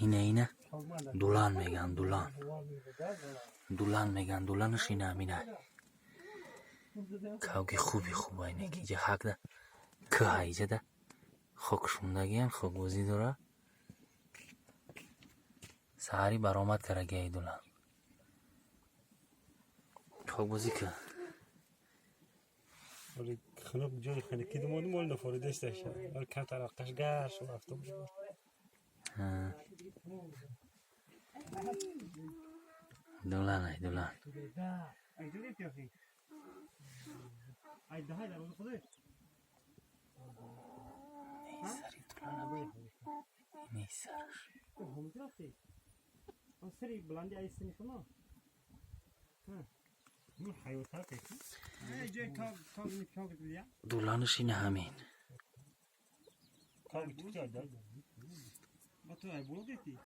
Ина, ина дулан меган, дулан, дулан меган. Дуланаш ина ҳамина. Кавги хуби хуба ине ки иҷа ҳакда кӯҳа, иҷада хок шундагиам, хокбозӣ дора. Саҳарӣ баромад карагиаи дулан, хокбозӣ кӯ. ولی خنک جای خنکی دمون مال نفر دستش ولی کمتر آقش گرش و رفته بود. Дулан ай, дулан. Сари дулана, ини сараш. سری بلندی ای سنی خنا Дуланаш ина ҳамин. Ба ту ай боло гирифтӣ?